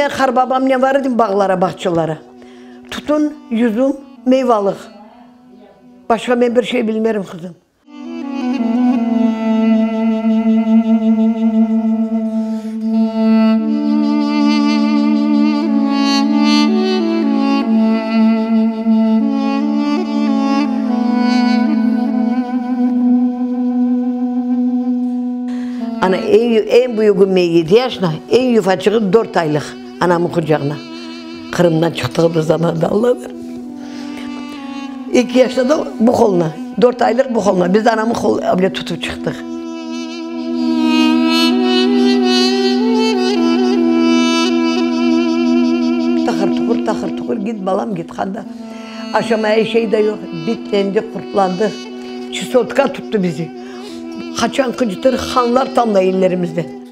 Men qarbabamnen bar edim bağlara, bağçalara. Tütün, yüzüm, meyvalıq. Başqa men bir şey bilmerim, qızım. Ana, eñ büyügi men yedi yaşında, eñ yufaçığı dört aylıq anamnıñ qucağına. Qırımdan çıqtığımız zamanda Alla bilir. Eki yaşında da bu qoluna, dört aylıq bu qoluna. Biz de anamnıñ qoluna öyle tutıp çıqtıq. Taqır-tuqur, taqır-tuqur, git balam, git, qanda aşamaya şey de yoq, bitlendi, qurtlandı, çesotka tuttı bizi. Qaçan qıcıtır, qanlar tamlay ellerimizden.